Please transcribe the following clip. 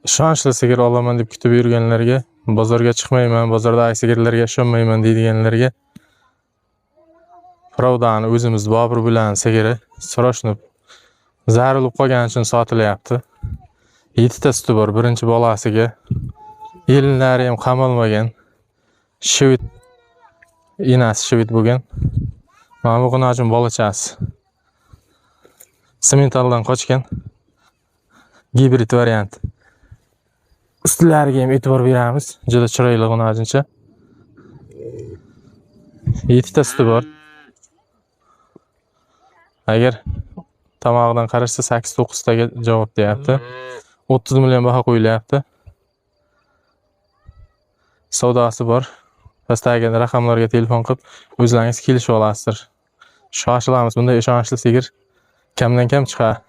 Ishonchli sigir olaman deb kutib yurganlarga, bozorga chiqmayman, bozordagi sigirlarga ishonmayman deydiganlarga Pravdani o'zimiz Bobur bilan sigiri срочно zarur bo'lib qolgani uchun sotilyapti. 7 ta suti bor birinchi bolasiga. Yelinlari ham qamalmagan. Shved enasi shved bo'lgan. Mana bu g'unajin bolachasi. Sementaldan qochgan. Gibrid variant. Ustlariga ham e'tibor beramiz. Juda chiroyli g'unajincha. 7 ta suti bor. Agar tomog'idan qarashsa, 8-9 taga javob deyapti. 30 million baho qo'yilyapti. Savdosi bor. Pastdagi raqamlarga telefon qilib, o'zlaringiz kelishib olasizlar. Shoshilamiz, bunday ishonchli sigir kamdan kam chiqadi.